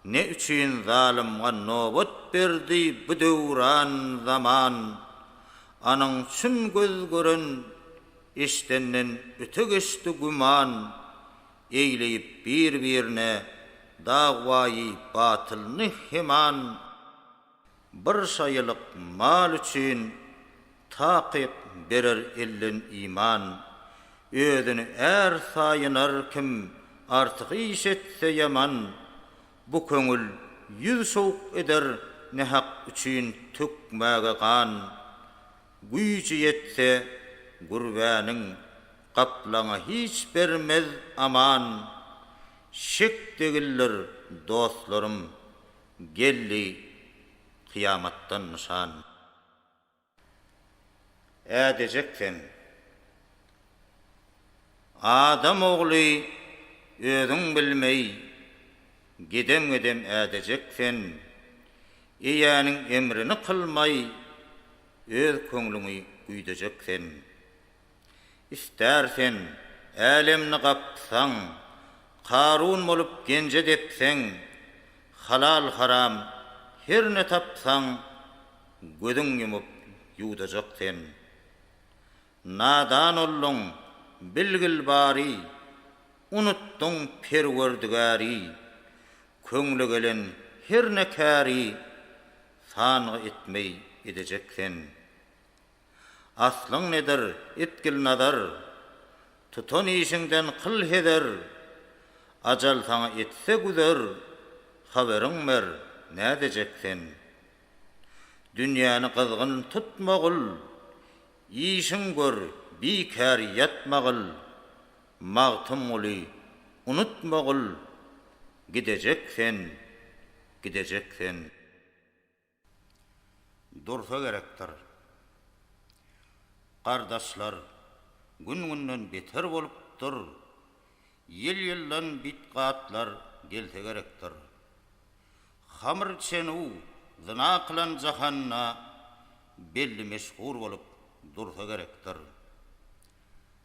Ne üçin zalymga nobat berdi bu döwran, zaman? Anyň çün göz gören, eşdenden öte geçdi güman, Eýleýip bir-birine dagwaýy batylny heman. Bir şaýylyk mal üçin takyk berer elden iman. Özüni är saýynar kim artyk iş etse ýaman. Bu köňül ýüz şowk eder nähak üçin tökmäge gan. Güýji ýetse gürbäniň gaplaňa hiç bermez aman. Şek degildir dostlarym Geldi kyýamatdan nyşan. Ädejek sen. Adam ogly özüň bilmeý, Gedem-gedem ädejek sen. Eýäniň emrini kylmaý, Öz köňlüňi güýdejek sen. Istär sen, älemni gapsaň, Karun bolup genje depseň, Halal-haram her ne tapsaň, Gözüň ýumup ýuwdajak sen. Nadan olduň, bilgil bary, Unutdyň Perwerdigäri, Köňle gelen her ne käri, Sangy etmeý edejek sen. Aslyň nedir, etgil nazar, Tutan işiňden kyl heder, Ajal saňa etse güzer, Habaryň ber, nädejek sen? Dünýäni gyzgyn tutmagyl, Işiň gör, bikär ýatmagyl, Magtymguly, unutmagyl, Gidejek sen, gidejek sen. Dursa gerekdir. Gardaşlar, gün-günden beter bolupdyr, ýyl-ýyldan bitgatlar gelse gerekdir. Hamyr içen-u zyna kylan jahanda belli-meşhur bolup dursa gerekdir.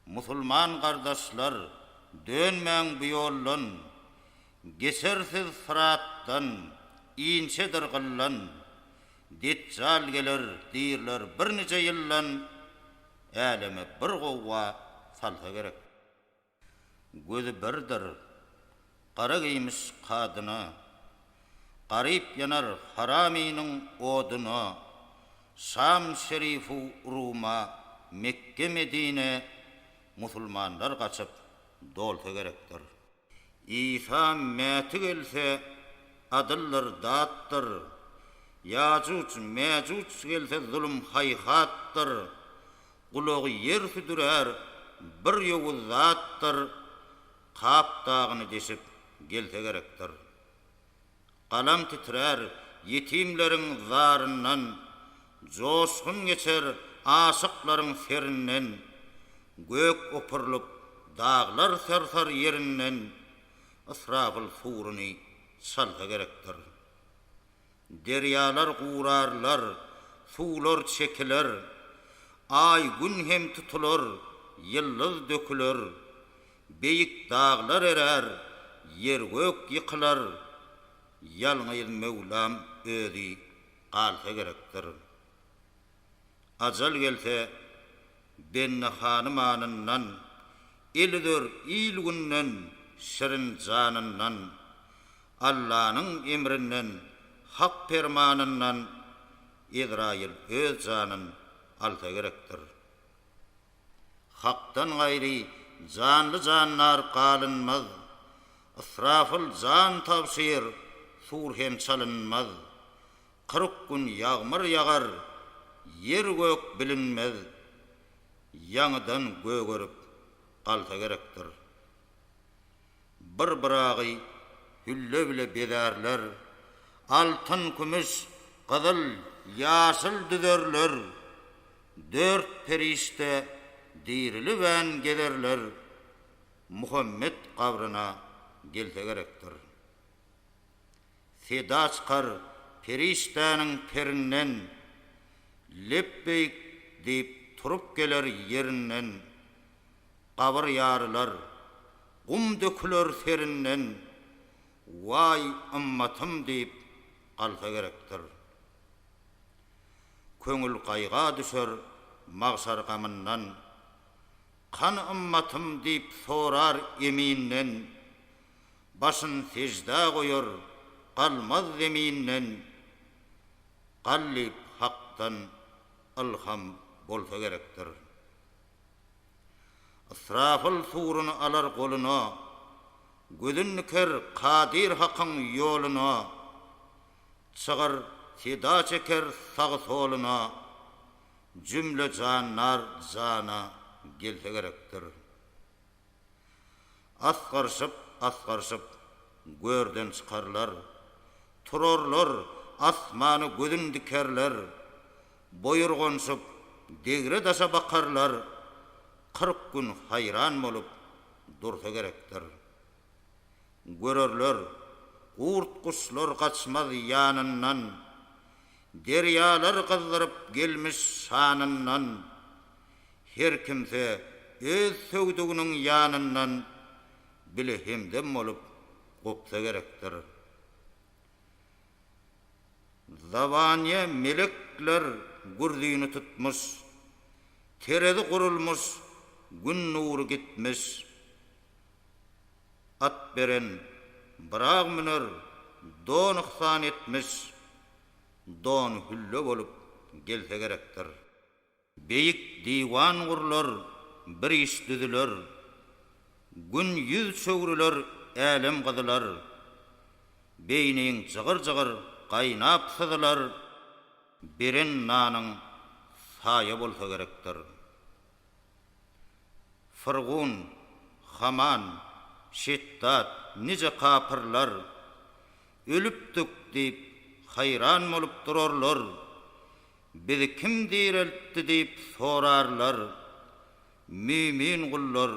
Musulman gardaşlar, dönmäň bu ýoldan, Geçer siz syratdan, inçedir gyldan, Deçjal geler diýrler birniçe ýyldan. Äleme bir gowga salsa gerek. Gözi birdir, gara geýmiş kadyna, Garyp ýanar haramynyň oduna, Şam şerifu Ruma, Mekge-Medine Musulmanlar gaçyp dolsa gerekdir. Isa Mäti gelse adyldyr datdyr, Ýajuj, Mäjuj gelse zulum haýhatdyr, Gulagy ýer südürär bir ýowuz zatdyr, Kap dagyny deşip gelse gerekdir. Galam titrär ýetimleriň zaryndan, Joşgun geçer aşyklaryň serinden, Gök opurylyp, daglar sarsar ýerinden, Ysrapyl suruny çalsa gerekdir. Derýalar gurarlar, suwlar çekiler, Aý, Gün hem tutular, ýyldyz döküler. Beýik daglar erär, ýer-gök ýykylar, Ýalňyz Möwlam özi galsa gerekdir. Ajal gelse, bende hany-manyndan, El üzer il-günden, şirin janyndan, Allanyň emrinden, Hak permanyndan Ezraýyl öz janyn alsa gerekdir. Hakdan gaýry janly-jandar galynmaz, Ysrafyl jan tabşyr, sur hem çalynmaz. 40 gün ýagmyr ýagar, ýer-gök bilinmez, Ýaňydan gögerip galsa gerekdir. Bir byragy hülle bile bezärler, Altyn, kümüş, gyzyl, ýaşyl düzerler, Dört perişde dirilibän gezerler, Muhammet gabryna gelse gerekdir. Seda çykar perişdäniň perinden, Lepbeýk diýip turup geler ýerinden, Gabyr ýarylar, gum döküler serinden, Waý, ymmatym diýip galsa gerekdir. Köňül gaýga düşer magşar gamyndan, Kany ymmatym diýip sorar eminden, Başyn seždä goýar, galmaz zeminden, Gal diýip Hakdan ylham bolsa gerekdir. Ysrafyl suruny alar goluna, Gözün diker Kadyr Hakyň ýoluna, Çygyr seda çeker sagy-soluna, Jümle jandar jana gelse gerekdir. Asgyryşyp-asgyryşyp görden çykarlar, Turarlar, asmana gözün dikerler, Boýurganyşyp degre-daşa bakarlar, 40 gün haýran bolup dursa gerekdir. Görerler, gurt-guşlar gaçmaz ýanyndan, Derýalar gyzdyryp gelmiş şanyndan, Her kimse öz söwdüginiň ýanyndan bile hemdem bolup gopsa gerekdir. Zabanyýa melekler gürzini tutmuş, Terezi gurulmuş, Gün nury gitmiş. At beren Byrag müner, don yhsan etmiş, Don hülle bolup gelse gerekdir. Beýik diwan gurlar, bir iş düzüler, Gün ýüz çöwrüler, älem gyzylar. Beýniň jygyr-jygyr gaýnap syzylar, Beren nanyň saýa bolsa gerekdir. Fyrgun, Haman, Şetdat, nije kapyrlar, Ölüpdik diýip, haýran bolup durarlar. Bizi kim direltdi diýip sorarlar, mümin gullar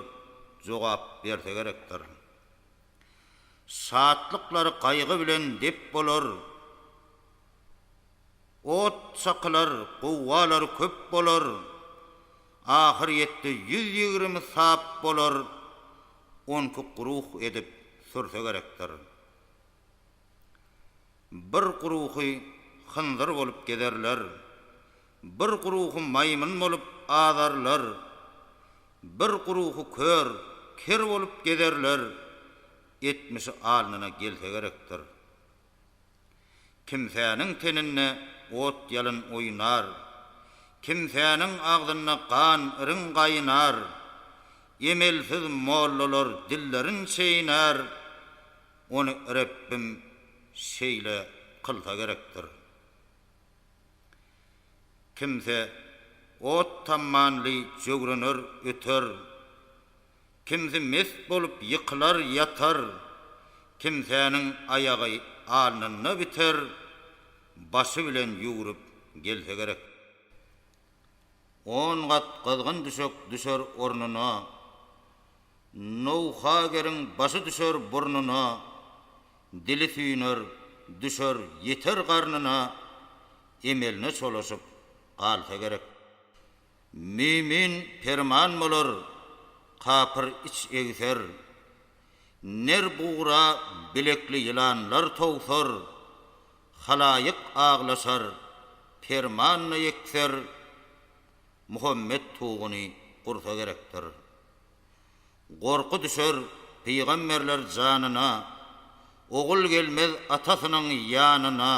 jogap berse gerekdir. Şatlyklary gaýgy bilen dep bolar, ot çakylar, gowgalar köp bolar, ahyrýetde 120 sap bolar, onki guruh edip sürse gerekdir. Bir guruhy hynzyr bolup gezerler. Bir guruhy maýmyn bolup azarlar, Bir guruhy kör, ker bolup gezerler, Etmişi alnyna gelse gerekdir. Kimsäniň teninde ot-ýalyn oýnar, Kimsäniň agzynda gan-iriň gaýnar, Emelsiz mollalar dillerin çeýnär, Ony Rebbim şeýle kylsa gerekdir. Kimse ot tammanly jöwrener öter, Kimsi mes bolup ýykylar ýatar, Kimsäniň aýagy alnynda biter, Başy bilen ýüwrüp gelse gerek. On gat gyzgyn düşek düşer ornuna, Nowhageriň başy düşer burnuna, Dili süýner, düşer, ýeter garnyna, Emeline çolaşyp galsa gerek. Mümin perman bolar, kapyr iç egser. Ner bugra bilekli ýylanlar towsar, Halaýyk aglaşar, perman-da ýekser, Muhammet tuguny gursa gerekdir. Gorky düşer pygamberler janyna, Ogul gelmez atasynyň ýanyna,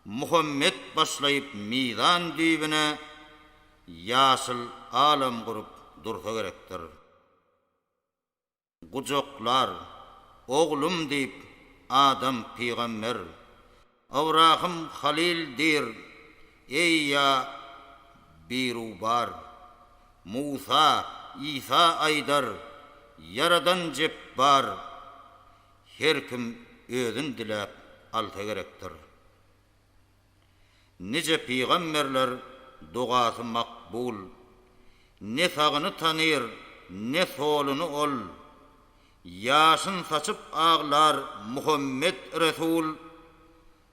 Muhammet başlaýyp mizan düýbüne Ýaşyl alam gurup dursa gerekdir. Gujaklar, Oglum diýip, Adam pygamber, Ybrahym Halyl diýr, eý ýa Birubar. Musa, Isa aýdar, Ýaradan Jepbar. Her kim özün diläp alsa gerekdir. Nije pygamberler dogasy makbul, Ne sagyny tanyr, ne soluny ol. Ýaşyn saçyp aglar Muhammet Resul,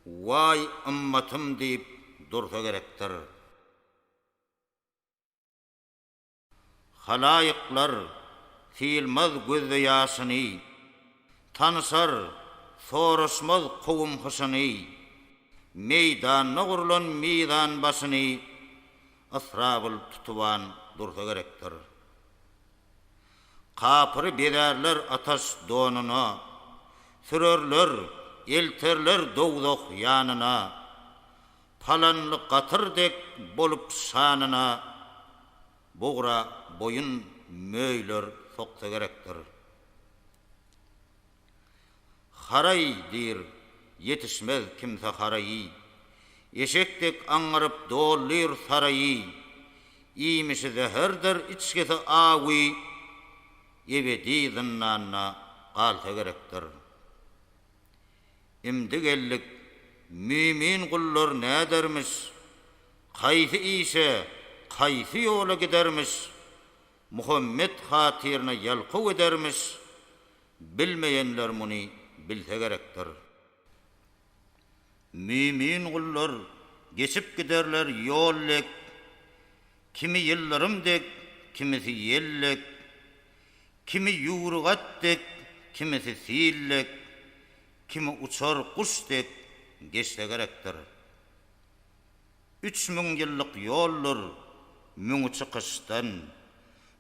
Waý ymmatym diýip dursa gerekdir. Halaýyklar sylmaz gözde ýaşyny, Tanyşar, soraşmaz kowum-hyşyny, Meýdanda gurlan mizan başyny Ysrabyl tutuban dursa gerekdir. Kapyry bezärler ataş donuna, Sürerler, elterler dowzah ýanyna, Palanly gatyr dek bolup şanyna Bugra boýun möýler soksa gerekdir. Haraý diýr, ýetişmez kimse haraýy, Eşek dek aňňyryp doldyr saraýy, Iýmişi zäherdir, içgisi awy, Ebedi zyndanda galsa gerekdir. Imdi geldik, mümin gullar nädermiş, Kaýsy işe, kaýsy ýola gidermiş, Muhammet hatyryna ýalkaw edermiş, Bilmeýenler muny bilse gerekdir. Mümin gullar geçip giderler ýol dek, Kimi ýyldyrym dek, kimisi ýel dek, Kimi ýüwrük at dek, kimisi sil dek, Kimi uçar guş dek geçse gerekdir. 3000 ýyllyk ýoldur, müňi çykyşdan,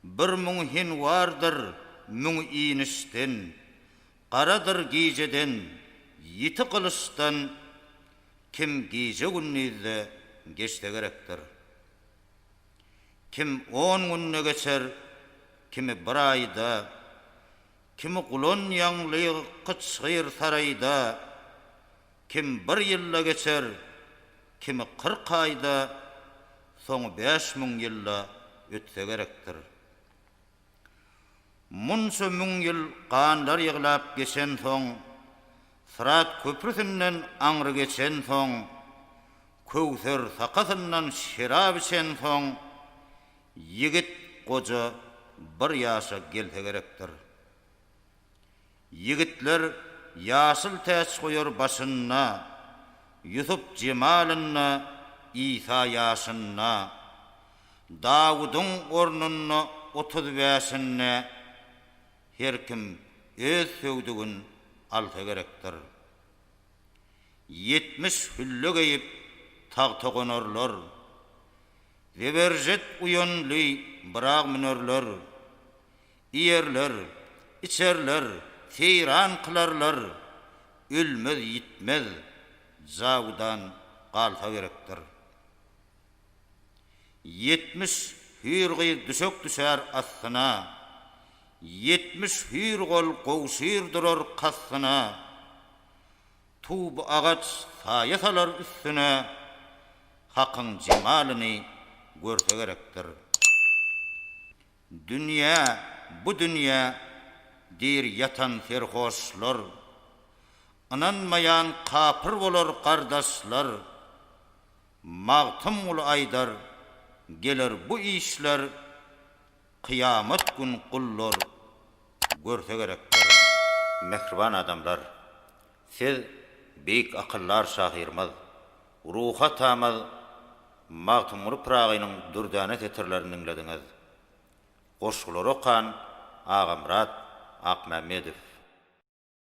Bir müňi hinwardyr, müňi inişden, Garadyr gijeden, ýiti gylyçdan, Kim gije-gündizde geçse gerekdir. Kim on günde geçer, kimi bir aýda, Kimi gulan ýaňly gyçgyr saraýda, Kim bir ýylda geçer, kimi 40 aýda, Soňy 5000 ýylda ötse gerekdir. Munça müň ýyl ganlar ýyglap geçensoň, Syrat köprüsinden aňry geçensoň, Köwser sakasyndan şerap içensoň, Ýigit goja bir ýaşa gelse gerekdir. Ýigitler ýaşyl täç goýar başynda, Ýusup jemalynda, Isa ýaşynda, Dawudyň ornunda 30 bäşinde Her kim öz söwdügin alsa gerekdir. 70 hülle geýip tagta gonarlar. Zeberjet uýanly byrag münerler. Iýerler, içerler, seýran kylarlar, Ölmez-ýitmez jawydan galsa gerekdir. 70 hüýr gyz düşek düşär astyna, 70 hüýr gol gowşyr durar kastyna, Tub agaç saýa salar üstüne, Hakyň jemalyny görse gerekdir. Dünýä, bu dünýä diýr ýatan serhoşlar, Ynanmaýan kapyr bolar gardaşlar, Magtymguly aýdar, geler bu işler, Kyýamat gün gullar görse gerekdir. Mähriban adamlar! Siz beýik akyldar şahyrymyz, ruhy atamyz Magtymguly Pyragynyň dürdäne setirlerini diňlediňiz. Goşgulary okan Agamyrat Akmämmedow.